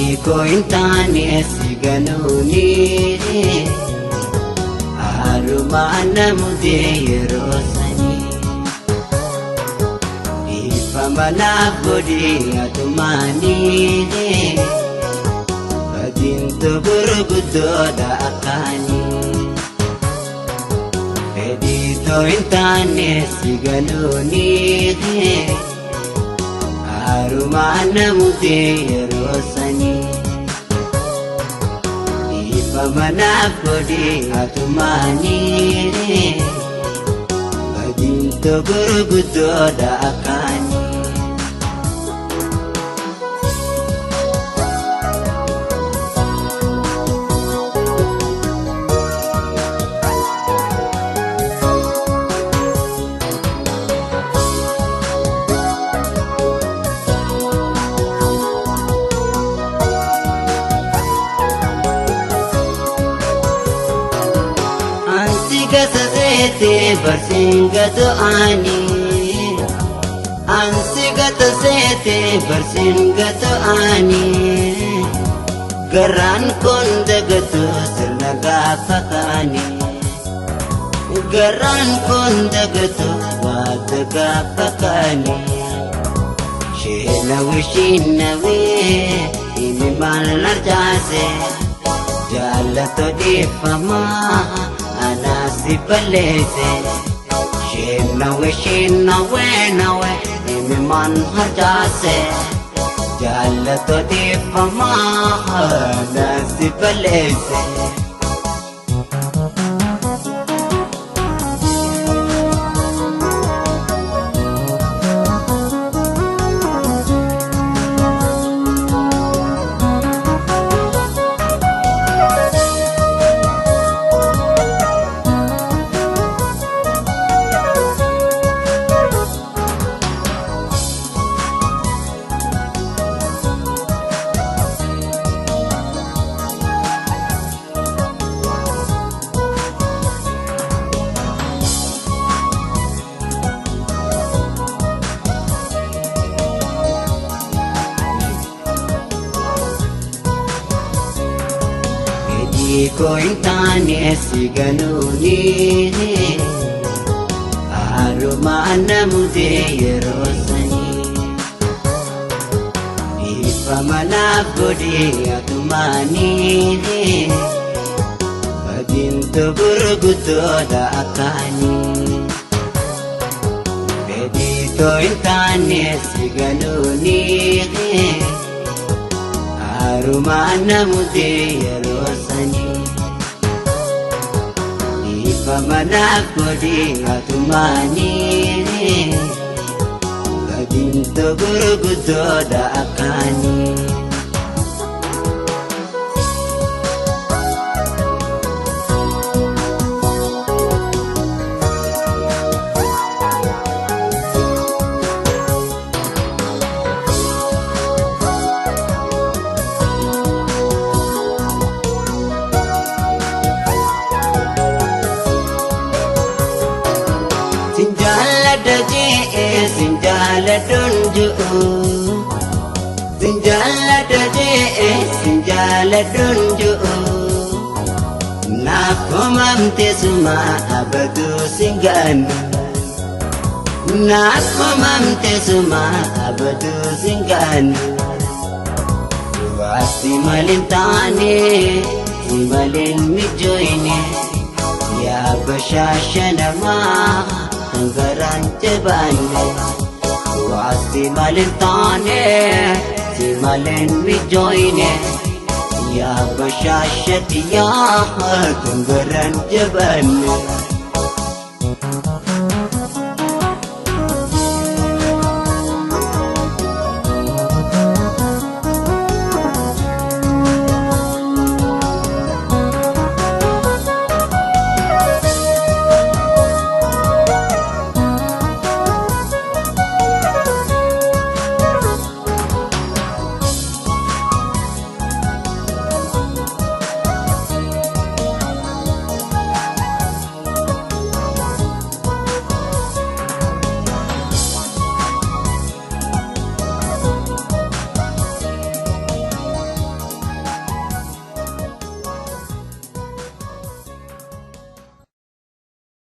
Fedhii koo hin taane si ganuuni Haalumaan na mudee yeroo sanii Dhiifama naaf godhi atumaanii Badiintu gurguddoodha akkaanii Fedhii too hin taane si ganuuni Haalumaan na mudee yeroo sanii Dhiifama naaf godhi atumaanii Badiintu gurguddoodha akkaanii. Ansi gata seete barsiin gata ani. Ansi gata seete barsiin gata ani. Garaan kun dagatu sirna gaafa kaani. Garaan kun dagatu waata gaafa kaani. Sheenawe sheenawe inni maal narjaase. Jaalatoo dhiifamaa anaasi balleesse. Sheenawe sheenawe nawe inni maal harjaase. Jaalatoo dhiifamaa anaasi balleesse. Fedhii koo hin taane si ganuuni Haalumaan na mudee yeroo sanii Dhiifama naaf godhi atumaanii Badiintu gurguddoodha akkaanii Fedhii too hin taane si ganuuni Haalumaan na mudee yeroo sanii Dhiifama naaf godhi atumaanii Badiintu gurguddoodha akkaanii. Sin jaalladha je'e sin jaalladhuun ji'u. Sin jaalladha je'e sin jaalladhuun ji'u. Naaf komamte suma abaduu sin gaannu. Naaf komamte suma abaduu sin gaannu. Si malee taane si malee mijoine yaa bashaasha namaa kan garaan jabaanne. Si malee taane si malee mijoine yaa bashaasha xiyyaa kan garaan jabaanne.